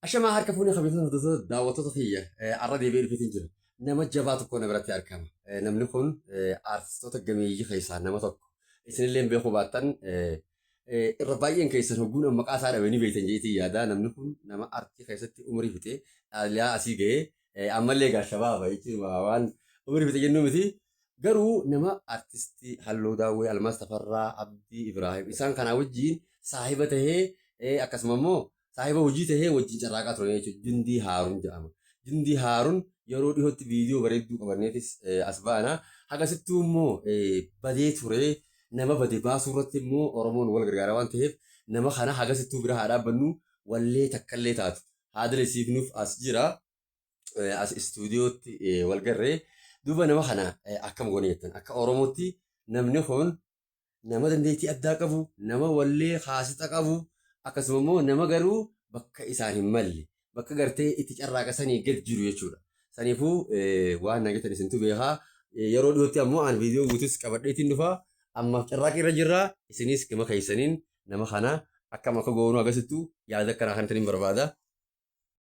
Ashamaa harka fuunee kabajamtoota daawwattoota kiyya har'a deebi'ee dhufeetiin jira. Nama jabaa tokko na biratti argama. Namni kun aartistoota gameeyyii keessaa nama tokko. Isinillee beekuu baattan irra baay'een keessan hogguun maqaa isaa dhabee ni beektan jedheetiin yaada. Namni kun nama aartii keessatti umurii fixee dhaaliyaa asii ga'ee ammallee egaa shabaaba jechuun waan umurii fixe jennuu miti. Garuu nama artistii Halluu Daawwee, Almaaz Tafarraa, Abdii Ibraahim isaan kanaa wajjin saahiba tahee akkasuma immoo saahiba hojii tahee wajjin carraaqaa turan jechuudha. Jundii Haarun jedhama. Jundii Haarun yeroo dhihootti viidiyoo bareedduu qabanneetis as baana. Hagasittuu immoo badee ture nama bade baasuu irratti immoo Oromoon wal gargaara waan ta'eef nama kana hagasittuu bira haa dhaabbannu wallee takkallee taatu haa dalasiifnuuf as jira. As istuudiyootti wal garree duuba nama kana akkam goone jettan akka Oromootti namni kun nama dandeettii addaa qabu, nama wallee kaasixa qabu, akkasuma immoo nama garuu bakka isaan hin malle, bakka gartee itti carraaqa sanii gad jiru jechuudha. Saniifuu waan na jettan isintu beekaa. Yeroo dhiyootti ammoo aan viidiyoo guutus qabadheetiin dhufa. Ammaaf carraaqii irra jirra. Isinis gama keessaniin nama kana akkam akka goonuu agarsiistu yaada akkanaa kan hin barbaada.